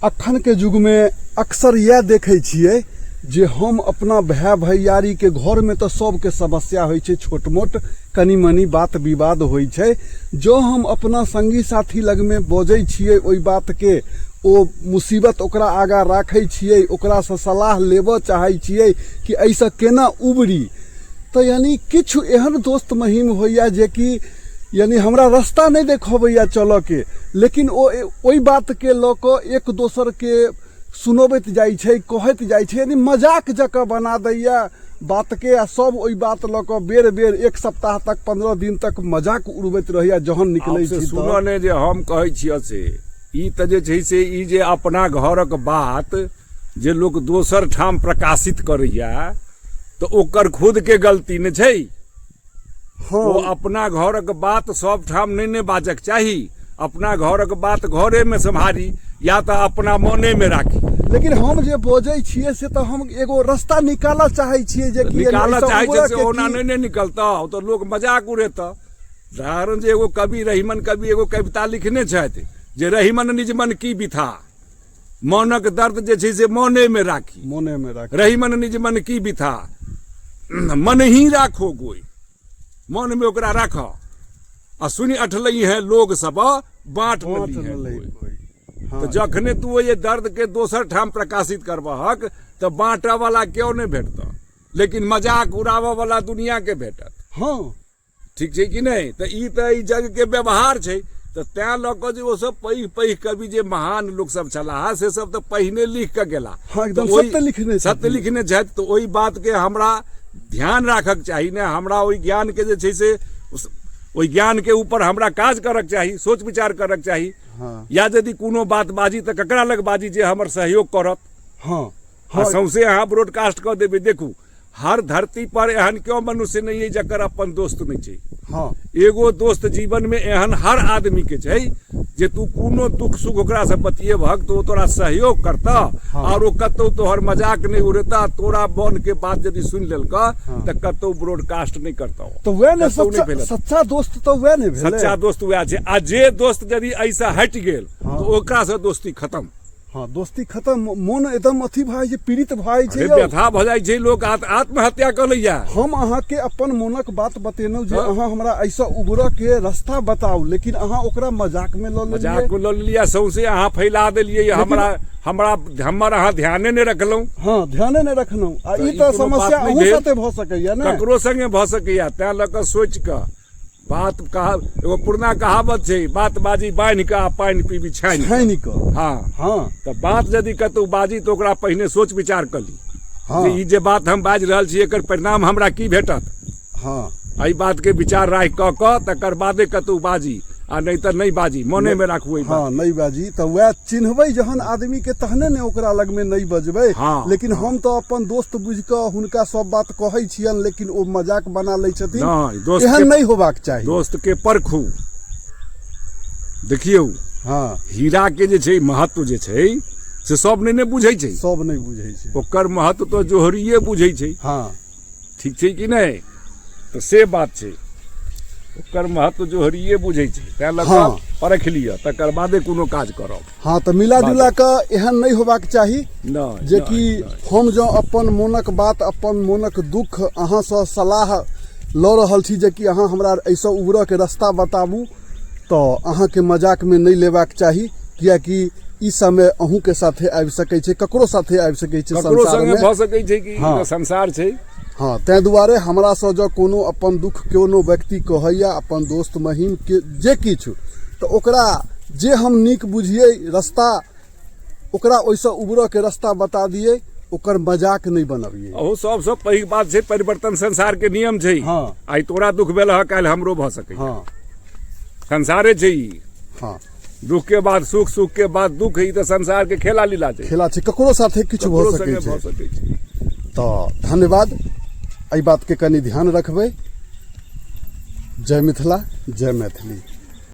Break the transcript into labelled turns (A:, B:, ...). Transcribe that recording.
A: अखनके युगमे अक्सर इएह देखै छियै जे हम अपना भाय भैयारीके घरमे तऽ सबके समस्या होइ छै छोट मोट कनि मनि बात विवाद होइ छै जँ हम अपना सङ्गी साथी लगमे बजै छियै ओहि बातके ओ मुसीबत ओकरा आगाँ राखै छियै ओकरासँ सलाह लेबऽ चाहै छियै कि एहिसँ केना उबरी तऽ यानि किछु एहन दोस्त महीम होइए जेकि यानि हमरा रस्ता नहि देखबैए चलऽके लेकिन ओ ओहि बातके लऽ कऽ एक दोसरके सुनबैत जाइ छै कहैत जाइ छै यानि मजाक जकाँ बना दैए बातके आ सब ओहि बात लऽ कऽ बेर बेर एक सप्ताह तक 15 दिन तक मजाक उड़बैत रहैए जहन निकलै
B: छी
A: सुनऽ
B: ने जे हम कहै छिअ से ई तऽ जे छै से ई जे अपना घरक बात जे लोक दोसर ठाम प्रकाशित करैया तऽ ओकर खुदके गलती ने छै
A: हँ
B: ओ अपना घरक बात सब ठाम नहि ने बाजक चाही अपना घरक बात घरेमे सम्हारी या तऽ अपना मनेमे राखी
A: लेकिन हम जे बजै छियै से तऽ हम एगो रस्ता निकालऽ चाहै छियै जे कि
B: निकालऽ
A: एहिसँ
B: चाहै छै से
A: उबरऽके
B: ओना
A: की
B: नहि ने निकलतऽ ओ तऽ लोक मजाक उड़ेतऽ उदाहरण जे एगो कवि रहीमन कवि एगो कविता लिखने छथि जे रहीमन निज मन की बिथा मनक दर्द जे छै से मनेमे राखी
A: मोनेमे राखी
B: रहीमन निज मन की बिथा मन ही राखो गोई मनमे ओकरा राख आ सुनि अठलै है लोग सब बाँट न
A: बाँट
B: ली है
A: न लै
B: कोइ।
A: कोइ। हँ
B: तऽ जखने तू ओहि दर्द के दोसर ठाम प्रकाशित करबहक तऽ बाँटऽ वाला केओ नहि भेटतऽ लेकिन मजाक उड़ाबऽ वाला दुनिया के भेटत
A: हँ
B: ठीक छै कि नहि तऽ ई तऽ एहि जगके व्यवहार छै तऽ तैँ लऽ कऽ जे ओसभ पैघ पैघ कवि जे महान लोकसभ छलाह से सब तऽ पहिने लिख कऽ गेला
A: हँ, एकदम
B: तऽ ओहि-
A: सत्य लिखने
B: सत्य
A: छथिन।
B: लिखने छथि तऽ ओहि बातके हमरा ध्यान राखक चाही ने हमरा ओहि ज्ञानके जे छै से ओहि ज्ञानके ऊपर हमरा काज करक चाही सोच विचार करक चाही
A: हँ
B: या यदि कोनो बात बाजी तऽ ककरा लग बाजी जे हमर सहयोग करत
A: हँ
B: आ सौंसे अहाँ ब्रॉडकास्ट कऽ देबै देखू हर धरती पर एहन क्यों मनुष्य नहीं है जकर अपन दोस्त नहीं छै
A: हाँ
B: एगो दोस्त जीवन में एहन हर आदमी के छै जे तू कोनो दुख सुख ओकरा से बतियेबहक तो ओ तोरा सहयोग करता
A: हाँ।
B: और ओ कतौ तोहर मजाक नहीं उड़ेता तोरा मन के बात यदि सुन लेलक
A: हाँ।
B: तऽ कतौ ब्रॉडकास्ट नहीं करता
A: तऽ वएह ने
B: कतौ नहि
A: सच्चा
B: फैलत।
A: सच्चा दोस्त तऽ वएह ने भेलै
B: सच्चा दोस्त वएह छै आ जे दोस्त यदि एहिसँ हटि गेल
A: हाँ।
B: तऽ ओकरा से दोस्ती खत्म
A: हँ दोस्ती खत्म मोन एकदम अथी भए जाइ छै पीड़ित भए जाइ छै
B: अरे
A: यौ।
B: व्यथा भऽ जाइ छै लोक आत्महत्या कऽ लैया
A: हम अहाँके अपन मोनक बात बतेलहुँ जे
B: हँ।
A: अहाँ हमरा एहिसँ उबरऽ के रास्ता बताउ लेकिन अहाँ ओकरा मजाकमे लऽ लेलियै
B: मजाक लऽ लेलियै सौंसे अहाँ फैला देलियै हमरा हमरा हमर अहाँ ध्याने नहि रखलहुँ
A: हँ ध्याने नहि रखलहुँ आ
B: तऽ
A: ई
B: ई
A: तऽ
B: कोनो बात
A: समस्या
B: नहि
A: अहूँ
B: भेल।
A: साथे भऽ सकैया ने
B: ककरो संगे भऽ सकैया तैं लऽ कऽ सोचि कऽ बात कहा एगो पुरना कहावत छै बात बाजी बान्हि कऽ आ पानि पीबी छानि कऽ।
A: छानि कऽ
B: हँ
A: हँ
B: तऽ बात यदि कतहु बाजी तऽ ओकरा पहिने सोच विचार कऽ ली
A: हँ
B: जे ई जे बात हम बाजि रहल छी एकर परिणाम हमरा की भेटत
A: हँ
B: एहि बातके विचार राखि कऽ कऽ तकर बादे कतहु बाजी आ नहि तऽ नहि बाजी मनेमे राखू एहि बात
A: हँ नहि बाजी तऽ वएह चिन्हबै जहन आदमी के तहने ने ओकरा लगमे नहि बजबै
B: हँ,
A: लेकिन हम तऽ अपन दोस्त बुझि कऽ हुनका सब बात कहै छियनि लेकिन ओ मजाक बना लै छथिन
B: नहि दोस्त
A: एहन
B: के
A: नहि होबाक चाही
B: दोस्त के परखू देखियौ
A: हँ
B: हीरा के जे छै महत्व जे छै से सब नहि ने बुझै छै
A: सब नहि बुझै छै
B: ओकर महत्व तऽ जोहरिये बुझै छै
A: हँ
B: ठीक छै कि नहि तऽ से बात छै ओकर महत्व जोहरिये बुझै छै तैँ लऽ कऽ परख लिअ तकर बादे कोनो काज करब
A: हँ तऽ मिला जुला कऽ एहन नहि होबाक चाही
B: नहि
A: जे कि
B: नहि, नहि।
A: हम जँ अपन मोनक बात अपन मोनक दुःख अहाँसँ सलाह लऽ रहल छी जे कि अहाँ हमरा एहिसँ उबरऽके रस्ता बताबू तऽ अहाँके मजाकमे नहि लेबाक चाही किएकि ई समय अहूँके साथे आबि सकै छै ककरो साथे आबि सकै छै
B: ककरो संगे
A: संसारमे
B: भऽ सकै छै कि
A: हँ।
B: ई तऽ संसार छै
A: हँ ताहि दुआरे हमरासँ जँ कोनो अपन दुःख कोनो व्यक्ति कहैए अपन दोस्त महीम के जे किछु तऽ ओकरा जे हम नीक बुझियै रस्ता ओकरा ओहिसँ उबरऽके रस्ता बता दियै ओकर मजाक नहि बनबियै
B: अहू सबसँ पैघ बात छै परिवर्तन संसार के नियम छै
A: हँ।
B: आइ तोरा दुख भेल हँ काल्हि हमरो भऽ सकै
A: हँ
B: संसारे छै ई
A: हँ
B: दुख के बाद सुख सुख के बाद दुख ई तऽ संसार के खेला लीला छै
A: खेला छै ककरो साथे किछु भऽ
B: ककरो
A: सकै
B: संगे
A: छै
B: भऽ सकै छै
A: तऽ धन्यवाद एहि बातके कनि ध्यान रखबै जय मिथिला जय मैथिली।